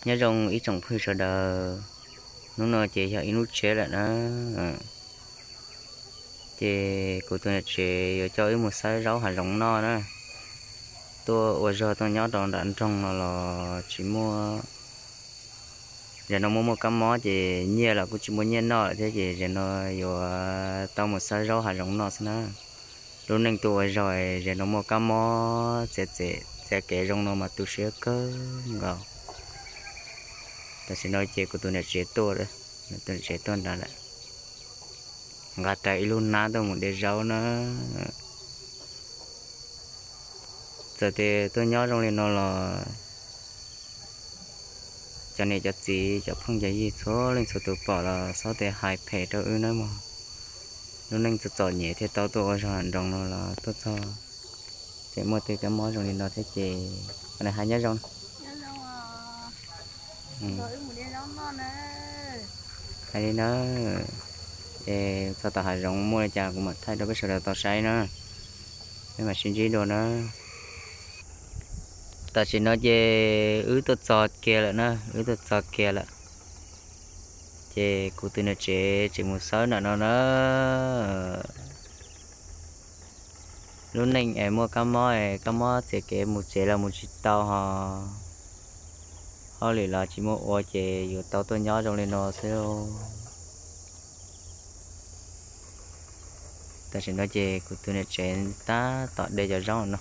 Nyob zoo ib tsoom phooj ywg sawv daws, hnub no ces yog ib hnub tsheb lawm na, ces kuv tus niam tsev yuav coj wb mus xawb zaub hav zoov noj na. Tuaj ua zog tuaj nyob rau nram nroog no los tsis muaj, zaum no muaj muaj kab mob ces nyiaj los kuj tsis muaj nyiaj noj lawm thiab ces zaum no yuav tau mus xawb zaub hav zoov noj xwb na. Lub neej tuaj ua zog zaum no muaj kab mob txiav txim txiav kev zoo no mas tu siab kawg nkaus. Tam sim no ces kuv tus niam tsev tuaj, tus niam tsev tuaj nrad lawm, nqa rawv ib lub hnab tuaj mus de zaub na. Txawm tias tuaj nyob zoo li no los cov niam cov txiv cov phooj cov ywg txhua leej txhua tus pom los txhob tias hais phem rau wb nawb mog. Lub neej txom txom nyem thiaj tau tuaj ua zog nram nroog no los tuaj txog tseem muaj tej kab mob zoo li no thiab ces, hais nyob zoo. Hais li na, es txog tom hav zoov muaj li cas kuv mam thaij rau peb sawv daws tau saib na, peb mam sib ntsib dua na. Tam sim no ces wb tuaj txog kiag lawm na, wb tuaj txog kiag lawm. Ces kuv tus niam tsev tseem mus xawb nram no na. Lub neej es muaj kab mob es kab mob txiav kev mus tsev los mus tsis tau hos, hauj lwm los tsis muaj ua ces yuav tau tuaj nyob zoo li no xwb lauj. Tam sim no ces kuv tus niam tsev tab tom de cov zaub no,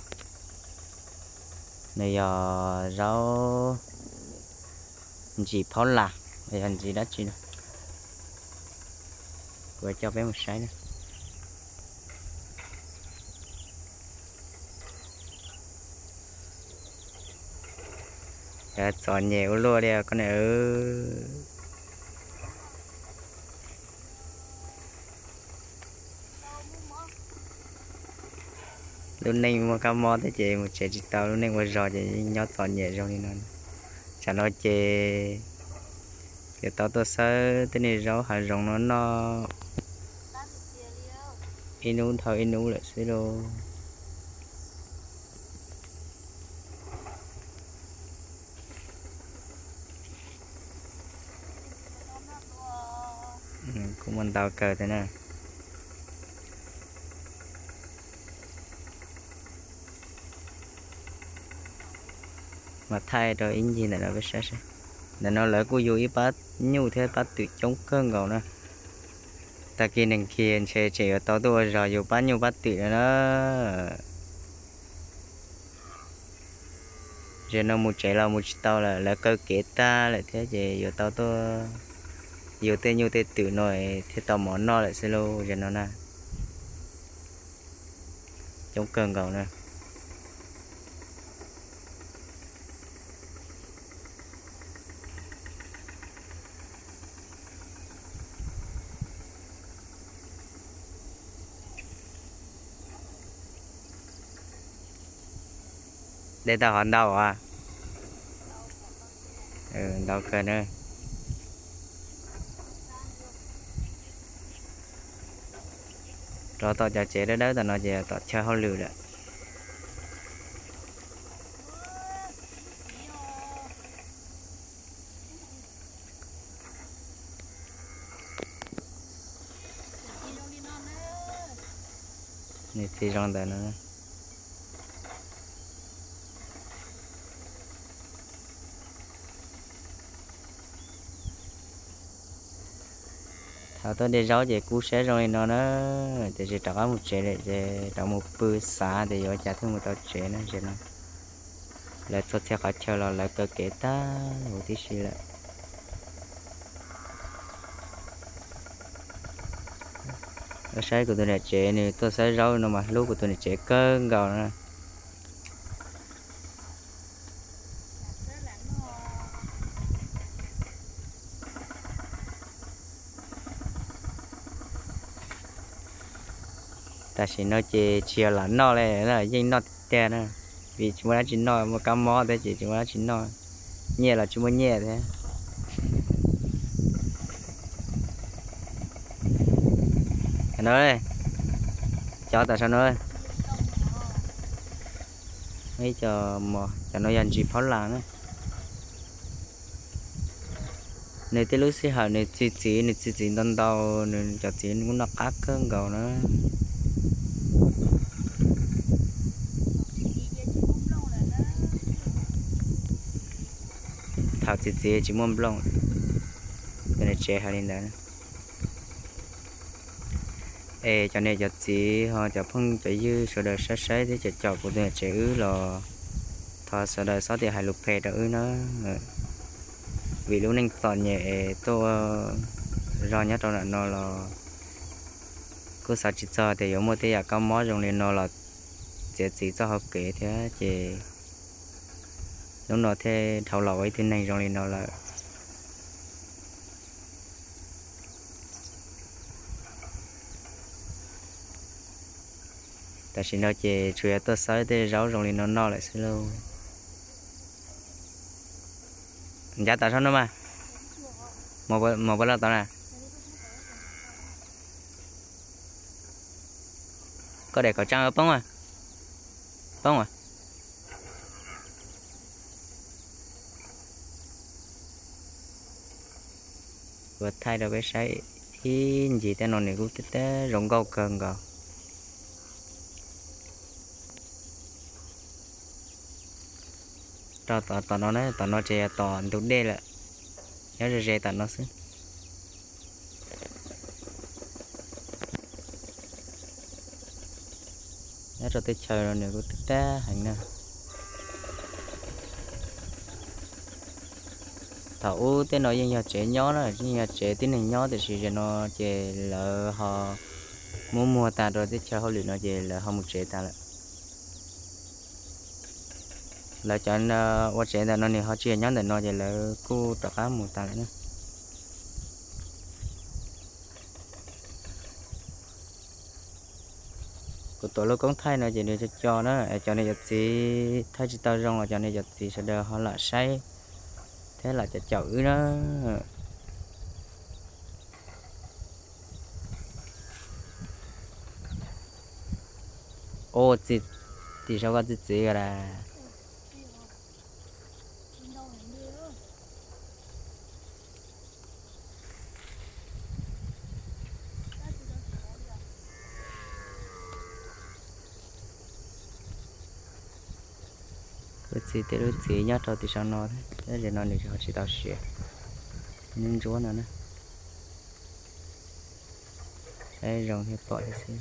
nws yog zaub ntsim phaub las, yog ntsim dab tsi no, kuv coj peb mus saib na. Txom nyem ua luaj li koj ne. Lub neej muaj kab mob thiab ces mus tsev tsis tau, lub neej ua zog ces yeej nyob txom nyem zoo li no. Tsam no ces yuav tau tuaj xawb tej niag zaub hav zoov no noj ib hnub dhau ib hnub lawm xwb lauj. Kuj muaj ntau kawg thiab na. Mas thaij rau ib ncig ntawm no peb saib seb. Ntawm no lawv kuj yug ib pab nyuj thiab pab twm coob kawg nkaus na. Tag kis neeg kiag ntshe tseem yuav tau tuaj ua zog yug pab nyuj pab twm no na. Zaum no mus tsev los mus tsis tau lawm, lawv kaw kev tag lawm thiab ces yuav tau tuaj yug tej nyuj tej twm no thiaj tau mov noj lawm xwb lauj zaum no na. Coob kawg nkaus na. De tau hov ntau as? Ntau kawg na. Rov tom cov tsev dawb dawb tom no ces tom chaw hauj lwm lawm. Nws txiv zoo ntawd no. Thaum tuaj de zaub ces kub siab zoo li no na, tiam sis rov qab mus tsev lawm ces rov mus pw xav tias yuav ua cas thiaj mus tau tsev na. Zaum no lawv txog txhia qhov chaw los lawv kaw kev tag huv tib si lawm. Saib kuv tus niam tsev nws tuaj xawb zaub no mas hlub kuv tus niam tsev kawg nkaus na. Tam sim no ces tsis yog lam noj li, yeej noj tiag tiag na, vim tsis muaj dab tsi noj, muaj kab mob thiab ces tsis muaj dab tsi noj, nyiaj los tsis muaj nyiaj thiab. Tam no, cov tam sim no, ib co mos, cov no yog ntsis phaub las na. Nws tej lub sij hawm nws txi txiv, nws txi txiv ntau ntau, nws cov txiv kuj noj qab kawg nkaus na. Thaum txi txiv tsis muaj nplooj, ces nws tsev hais li ntawd. Es cov niam cov txiv ho cov phooj cov ywg sawv daws saib saib thiab caum caum kuv tus niam tsev wb los thov sawv daws txhob tias hais lus phem rau wb na. Vim lub neej txom nyem es tuaj ua zog nyob rau ntawm no los kuj xav tsis txog tias yuav muaj tej yam kab mob zoo li no los txiav txim txoj hau kev thiab ces hnub no thiaj dhau los ua ib tug neeg zoo li no lawm. Tam sim no ces tsuas yog tuaj xawb tej zaub zoo li no noj lawm xwb lauj. Ncav tom sab no mas, mus puas los tod na? Koj daim khẩu trang poob, poob. Kuv thaij rau peb saib ib ncig tej no nws kuj teb zoo nkauj kawg nkaus. Rau tom no na, tom no ces yog tom ntug dej lawm, nyob ze ze tom no xwb. Nyob rau teb chaws no nws kuj teb heev na. Thaum ub tej no yeej yog tsev nyob na, yeej yog tsev tib neeg nyob tiam sis zaum no ces lawv ho muab muag tag rau teb chaws hauj lwm no ces lawv ho mus tsev tas lawm. Lawv cov ua tsev ntawm no nws ho tsis yog nyob ntawm no ces lawv kuj rov qab mus tas lawm na. Kuv tuav lub koob thaij no ces nws co co na, cov niam cov txiv thaij tsis tau zoo los cov niam cov txiv sawv daws ho lam saib thiab lam caum caum wb na. Ua txi, tim saum koj txi txiv ko las. Kuv txiv tej lub txiv nyob rau tim saum no thiab, tab sis no nws ho tsis tau siav. Nws ntsuab no na. Saib zoo thiab pom thiab xwb.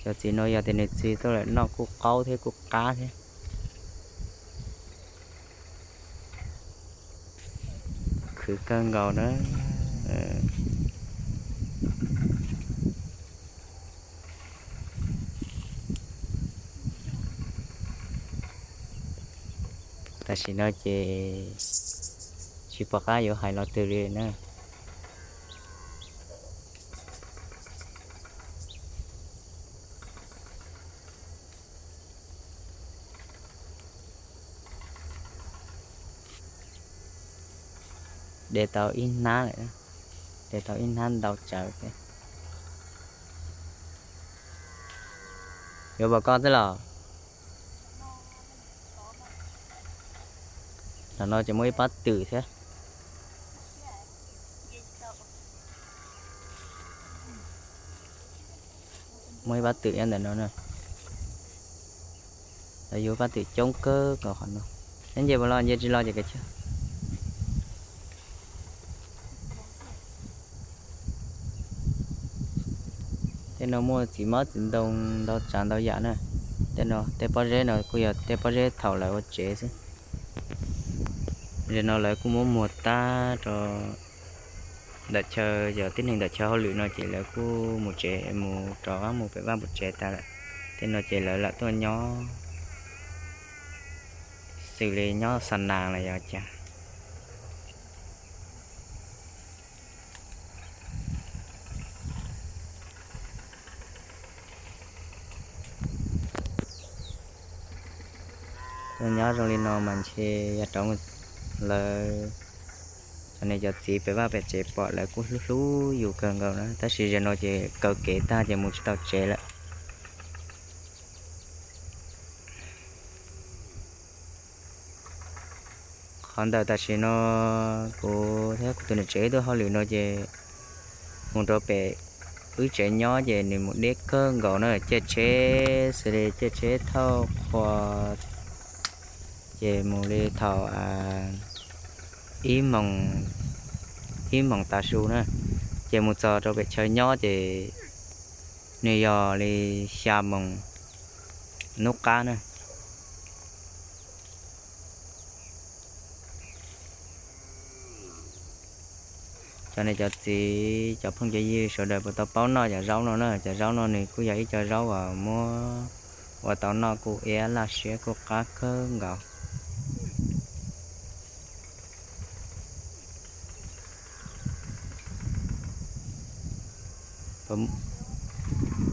Cov txiv no yog tias nws txi tuaj lawm noj kuj qaub thiab kuj qab thiab. Khwv kawg nkaus na. Tam sim no ces tsis pom qab yuav hais lo twg li na. De tau ib hnab lawm, de tau ib hnab ntau tsawv thiab. Yuav pom koj xwb los? Ntawm no ces muaj ib pab twm thiab. Muaj ib pab twm nyob ntawm no na. Lawv yuav pab twm coob kawg nkaus qhov no. Neb nce puas los? Nce tsis los ces kav tsij. Tej no muaj txiv hmab txiv ntoo ntau tsav ntau yam na. Tej no tej pob zeb no kuj yog tej pob zeb thaum lawv ua tsev xwb. Zaum no lawv kuj muab muag tag rau ntawm chaw, cov tib neeg ntawm chaw hauj lwm no ces lawv kuj mus tsev, mus rov qab mus pem vaj pem tsev tas lawm. Tej no ces lawv lam tuaj nyob xws li nyob xa nas los yog cas. Tuaj nyob zoo li no mas ntshe yog rov mus, lawv cov niam cov txiv pem vaj pem tsev pom lawv kuj hlub hlub yus kawg nkaus na, tab sis zaum no ces kaw kev tag ces mus tsis tau tsev lawm. Qhov ntawm tam sim no kuv thiab kuv tus niam tsev wb tuaj hauj lwm no ces mus rau pem wb tsev nyob ces nws mus deb kawg nkaus na, caij tsheb xws li caij tsheb thauj qhua ces mus li thaum ib moos, ib moos tav su na, ces mus txog rau pem chaw nyob ces nws yog li xya moos hnub qab na. Cov niam cov txiv cov phooj cov ywg sawv daws puas tau paub noj cov zaub no na? Cov zaub no nws kuj yog ib co zaub uas muab, ua tau noj kuj iab laj siab kuj qab kawg nkaus.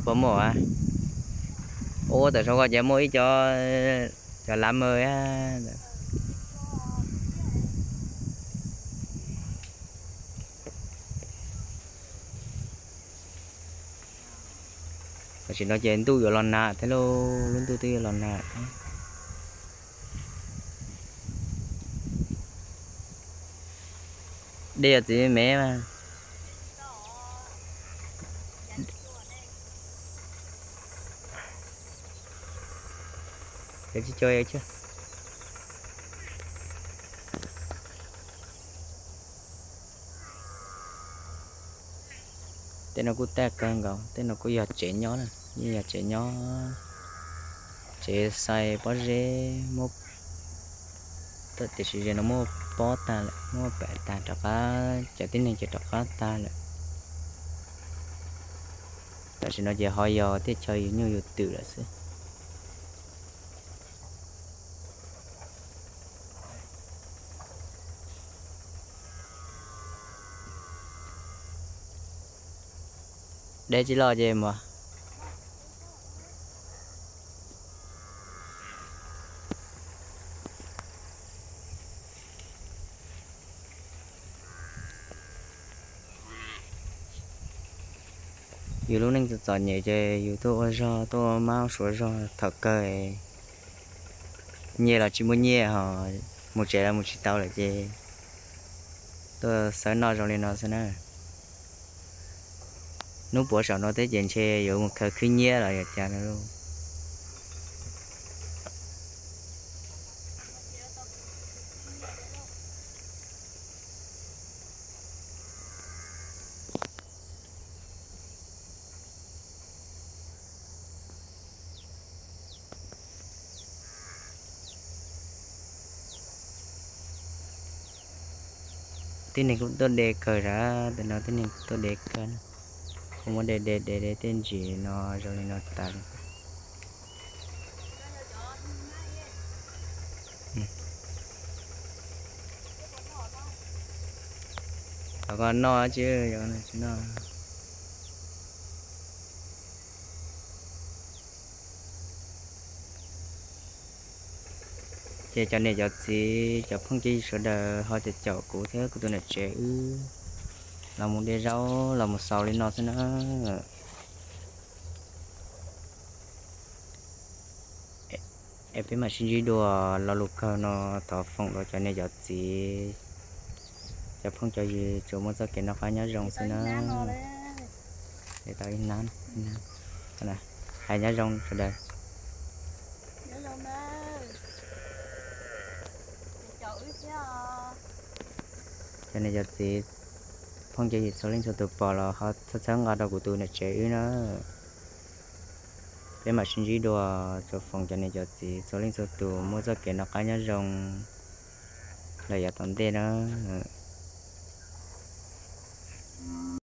Puas muaj? Ua tawm saum ko ces muaj ib co, cov lav mawg. Tam sim no ces ntuj yuav los nag thiab lauj, lub ntuj twb yuav los nag. Dej yog txiv me mas. Tej no kuj tag kawg nkaus, tej no kuj yog tsev nyob na, yeej yog tsev nyob, tsev xais pob zeb muab, tiam sis ze no muab pob tag lawm, muab pam tag rov qab, cov tib neeg ces rov qab tag lawm. Tam sim no ces ho yog tiaj chaw yus nyuj yus twm lawm xwb. Dej tsis los ces mas. Yus lub neej txom txom nyem ces yus tuaj ua zog, tuaj ua mab ua suav zog, thaum kawg nyiaj los tsis muaj nyiaj ho, mus tsev los mus tsis tau lawm ces tuaj xawb noj zoo li no xwb na. Hnub puav saum no thiab ces ntshe yuav mus khaws khwb nyiab los yog cas no lauj. Tib neeg kuj tuaj de kawg, tam sim no tib neeg tuaj de kawg, kuj muab de de de de tej ntsis no zoo li no tas li. Thov koj noj tsis, tsis noj. Ces cov niam cov txiv cov phooj ywg sawv daws ho caum caum kuv thiab kuv tus niam tsev wb los mus de zaub los mus xaus li no xwb na. Es peb mam sib ntsib dua, lo lus kawg no thov foom rau cov niam cov txiv cov phooj cov ywg tsuas muaj txoj kev noj qab nyob zoo xwb na. Tau ib nab, hais nyob zoo sawv daws. Cov niam cov txiv phooj cov ywg txhua leej txhua tus pom los ho txhawb txhawb nqa rau kuv tus niam tsev wb na. Peb mam sib ntsib dua, tsuas foom cov niam cov txiv txhua leej txhua tus muaj txoj kev noj qab nyob zoo los yav tom ntej na.